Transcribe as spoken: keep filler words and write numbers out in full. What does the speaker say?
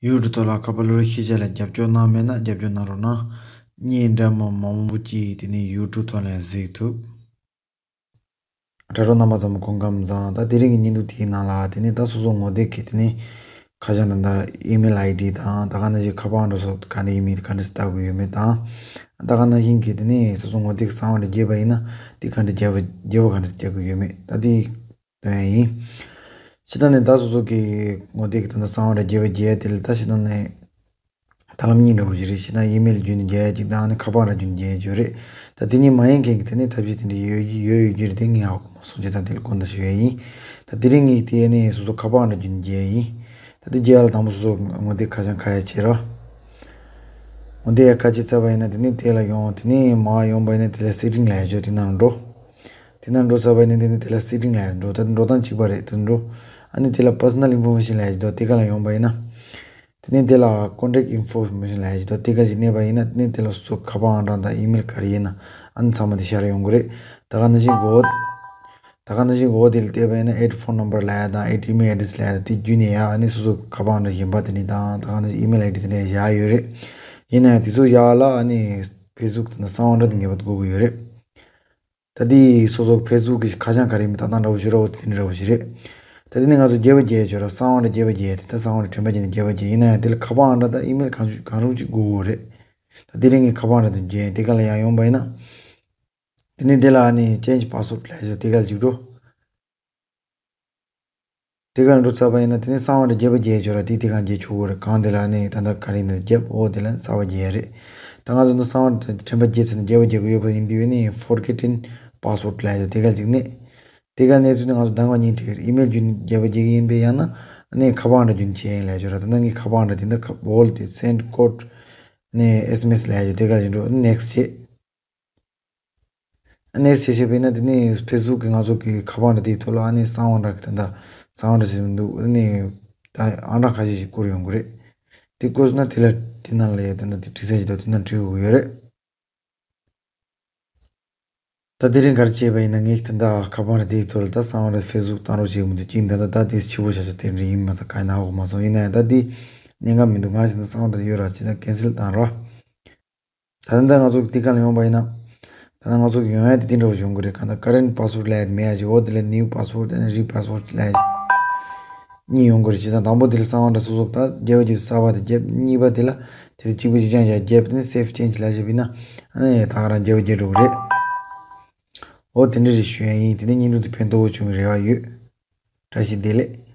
ཡུ་ཊུབ་ཐོག་ལ་ཁ་པར་བློ་རིག་ཤེས་བྱ་ལ་རྒྱབ་སྐྱོར་གནང་མེད་ན་རྒྱབ་སྐྱོར་གནང་རོགས་གནང་། བརྙན་འདྲ་མིན་མང་པོ་ཅིག་དེ་ནས་ཡུ་ཊུབ་ཐོག་ལ་གཟིགས་ཐུབ། དྲ་གྲོགས་རྣམ་པ་ཚོ་སྐུ་ཁམས་བཟང་། ད་དེ་རིང་གི་བརྙན་ཐུང་དེའི་ནང་ལ་དེ་ནས་ད་སོ་སོ་ངོ་དེབ་ཀྱི་དེ་ནས་ཁ་བྱང་དང་ད་ཨི་མེལ་ཨའི་ཌི་དང་ད་ག་ནང་བཞིན་ཁ་པར་འདྲ་སོགས་ག་འདྲ་ཡིན་མིན་ག་འདྲ་ལྟ་དགོས་ཡོད་མེད་དང་། ད་ག་ནང་བཞིན་གྱི་དེ་ནས་སོ་སོ་ངོ་དེབ་ཀྱི་གསང་བ་འདྲ་བརྗེས་པ་ཡིན་ན་དེ་ག་འདྲ་བརྗེ་བ་བརྗེ་བ་ག་འདྲ་བརྒྱབ་དགོས་ཡོད་མེད་ད་དེ་སྟོན་ཡ་ཡིན། སྤྱིར་བཏང་ནས་ད་སོ་སོ་གི་ངོ་དེབ་ཀྱི་ད་ལྟ་གསང་བ་འདྲ་བརྗེ་བ་བརྒྱབ་ཡ་དེ་ལ་ད་སྤྱིར་བཏང་ནས་ད་ལམ་གཉིས་འདྲ་བོ་ཞིག་རེད། སྤྱིར་བཏང་ཨི་མེལ་བརྒྱུད་ནས་བརྒྱབ་ཡ་གཅིག་དང་ཨ་ནི་ཁ་པར་འདྲ་བརྒྱུད་ནས་བརྒྱབ་ཡ་གཅིག་ཡོད་རེད། ད་དེ་གཉིས་མ་ཡིན་མཁན་གྱི་དེ་ནས་ཐབས་ཤེས་དེ་འདྲ་ཡོད་ཡོད་ཡོད་རྒྱུ་རེད། དེ་ངས་ཧ་གོ་མ་སོང་། སྤྱིར་བཏང་དེ་ལ་དགོངས་དག་ཞུ་ཡ་ཡིན། ད་དེ་རིང་ངས་དེ་ནས་སོ་སོ་ཁ་པར་འདྲ་བརྒྱུད་ནས་བརྒྱབ་ཡ་ཡིན། ད་དེ་བརྒྱབ་ཡ་ལ་དང་པོ་སོ་སོ་ངོ་དེབ་ཁ་བྱང་ཁ་ཡ་བྱེད་རོགས། ངོ་དེབ་ཡ་ཁ་ཕྱེ་ཚར་བ་ཡིན་ན་དེ་ནས་དེ་ལ་ཡོང་། དེ་ནས་མར་ཡོང་པ་ཡིན་ན་དེ་ལ་སེ་ཊིང་ལབ་ཡ་ཅིག་ཡོད། དེ་ནང་ལ་འགྲོ། དེ་ནང་འགྲོ་ཚར་བ་ཡིན་ན་དེ་ནས་དེ་ལ་སེ་ཊིང་ལབ་ཡ་འགྲོ། ད་འགྲོ་སྟངས་གཅིག་པ་རེད། དེ་འགྲོ། ཨ་ནི་དེ་ལ་པར་སོ་ནལ་ཨིན་ཕོར་མེ་ཤན་ལབ་ཡ་ཅིག་འདུག་དེ་ག་ལ་ཡོང་པ་ཡིན་ན། དེ་ནས་དེ་ལ་ཀོན་ཊེག་ཨིན་ཕོར་མེ་ཤན་ལབ་ཡ་ཅིག་འདུག་དེ་ག་ཅིག་གནོན་པ་ཡིན་ན་དེ་ནས་དེ་ལ་སོ་སོ་ཁ་པར་ཨང་གྲངས་དང་ཨི་མེལ་ག་རེ་ཡིན་ན་ཨ་ནི་ཚང་མ་དེ་ཤར་ཡོང་གི་རེད། ད་ག་ནང་བཞིན་གོ། ད་ག་ནང་བཞིན་གོ་དེ་ལ་བལྟས་པ་ཡིན་ན་add phone number ལབ་ཡ་དང་add email address ལབ་ཡ་དང་དེ་བརྒྱུད་ནས་ཡ་ཨ་ནི་སོ་སོ་ཁ་པར་ཨང་གྲངས་གཞན་པ་དེ་ནས་དང་ད་ག་ནང་བཞིན་ཨི་མེལ་ཨའི་ཌི་དེ་འདྲ་བཞག་ཡོད་རེད། ཡིན་ན་ཡང་དེ་ཚོ་བཞག་ལ་ཨ་ནི་ཕེ་སི་བུག་དང་གསང་བ་འདྲ་དེ་ངེས་པར་དུ་དགོས་ཀྱི་ཡོད་རེད། ད་དེ་སོ་སོ་ཕེ་སི་བུག་གི་ཁ་བྱང་ག་རེ་ཡིན་མིན་ལྟ་སྟངས་འདྲ་བོ་ཞིག་རེད། འོ་དེ་འདྲ་བོ་ཞིག་རེད། ད་དེ་ནས་ང་ཚོ་བརྗེ་པོ་བརྒྱབ་ཡ་ཅིག་ཡོད་ར། གསང་བ་འདྲ་བརྗེ་པོ་བརྒྱབ་ཡ་དེ་ད་གསང་བ་འདྲ་དྲན་པ་བརྒྱབ་ནས་བརྗེ་པོ་བརྒྱབ། ཡིན་ན་ཡང་དེ་ལ་ཁ་པར་ཨང་གྲངས་དང་ཨི་མེལ་གང་ཞིག་གང་རུང་ཅིག་དགོས་ཀྱི་ཡོད་རེད། ད་དེ་རིང་གི་ཁ་པར་ཨང་གྲངས་དེ་བརྒྱབ་ཡིན། དེ་ག་ལ་ཡང་ཡོང་པ་ཡིན་ན། དེ་ནས་དེ་ལ་ཨ་ནི་change password ལབ་ཡ་ཅིག་དེ་ག་ལ་ཅིག་འགྲོ། དེ་ག་ལ་འགྲོ་ཚར་བ་ཡིན་ན་དེ་ནས་གསང་བ་འདྲ་བརྒྱབ་པ་བརྒྱབ་ཡ་ཅིག་ཡོད་ར། དེ་དེ་ག་བརྒྱབ་ཆོག་གི་རེད། གང་དེ་ལ་ཨ་ནི་ད་ལྟ་ག་རེ་ཡིན་ན་བརྒྱབ། འོ་དེ་ལ་གསར་པ་བརྒྱབ་ཡ་རེད། ད་ང་ཚོ་འདི་གསང་བ་དྲན་པ་བརྒྱབ་ཚར་ནས་བརྒྱབ་པ་བརྒྱབ་ཀྱི་ཡོད་པ་ཡིན་དུས་ཨ་ནི་forgotten password ལབ་ཡ་ཅིག་དེ་ག་ལ་ཅིག་གནོན། དེ་ག་ལ་གནོན་ཚུལ་ནི་ང་ཚོ་ད་ག་ནང་བཞིན་བྲིས་ཡོད་རེད། ཨི་མེལ་བརྒྱུད་ནས་བརྒྱབ་པ་བརྒྱབ་ཀྱི་ཡིན་པས་ཡང་ན་ཨ་ནི་ཁ་པར་ཨང་གྲངས་བརྒྱུད་ནས་བྱས་ཡིན་ལབ་ཡ་ཅིག་ཡོད་ར། ད་ལྟ་ངས་ཁ་པར་ཨང་གྲངས་དེ་འདྲ་ཁ་འོ་ལ་དེ་send code ཨ་ནི་S M S ལབ་ཡ་ཅིག་དེ་ག་ལ་ཅིག་འགྲོ། next བྱེད། next བྱེད་བྱས་པས་ན་དེ་ནས་ཕེ་སི་བུག་གི་ང་ཚོ་གི་ཁ་པར་ཨང་གྲངས་དེའི་ཐོག་ལ་ཨ་ནི་གསང་བ་འདྲ་གི་ད་ལྟ་གསང་བ་འདྲ་ཞིག་མི་འདུག་ཨ་ནི་ད་ཨང་གྲངས་ཁ་ཤས་ཤིག་བསྐུར་ཡོང་གི་རེད། དེ་བསྐུར་སོང་ན་དེ་ལ་དེ་ནང་ལ་ཡ་ད་ལྟ་དེ་བྲིས་ས་ཞིག་འདུག་དེ་ནང་བྲིས་དགོས་ཀྱི་ཡོད་རེད། ད་དེ་རིང་ག་རེ་བྱས་པ་ཡིན་ན་ངས་ད་ལྟ་ཁ་པར་ཨང་གྲངས་དེའི་ཐོག་ལ་ད་གསང་བ་འདྲ་ཕེ་སི་བུག་བཏང་རོགས་བྱེད་མི་འདུག་ཅིག་ད་ལྟ་ད་དེ་ཕྱི་པོ་བྱ་ཆོག་དེ་འདྲ་ཡིན་མ་ད་ག་ཡིན་ན་ཧ་གོ་མ་སོང་། ཡིན་ན་ཡང་ད་དེ་གནོན་ག་མི་འདུག་ང་ཞིག་ད་གསང་བ་འདྲ་ཡོད་ར། ཅི་ད་cancel བཏང་རོགས། ད་ལྟ་ང་ཚོ་གི་དེ་ག་ལ་ཡོང་པ་ཡིན་ན། ད་ལྟ་ང་ཚོ་གི་ཡོང་ཡ་དེ་དེ་འདྲ་བོ་ཡོང་གི་རེད། གང་ལྟར་current password ལབ་ཡ་དེ་མེད་ཡ་ཅིག་འོ་དེ་ལ་new password དང་re password ལབ་ཡ་ཅིག་གཉིས་ཡོང་གི་རེད། བྱས་ཙང་དང་པོ་དེ་ལ་གསང་བ་འདྲ་སོ་སོ་ད་བརྒྱབ་པ་ཅིག་གསར་པ་དེ་བརྒྱབ། གཉིས་པ་དེ་ལ་དེ་ལ་གཅིག་པ་གཅིག་རྐྱང་བཞག་བརྒྱབ། དེ་ནས་save change ལབ་བྱས་པ་ཡིན་ན་ཨ་ནི་ད་ག་རང་བརྒྱབ་པ་བརྒྱབ་འགྲོ་གི་རེད། འོ་དེ་འདྲ་རེད་ཞུ་ཡ་ཡིན། དེ་ནས་བརྙན་ཐུང་དེ་ཕན་ཐོགས་པོ་བྱུང་བའི་རེ་བ་ཡོད། བཀྲ་ཤིས་བདེ་ལེགས།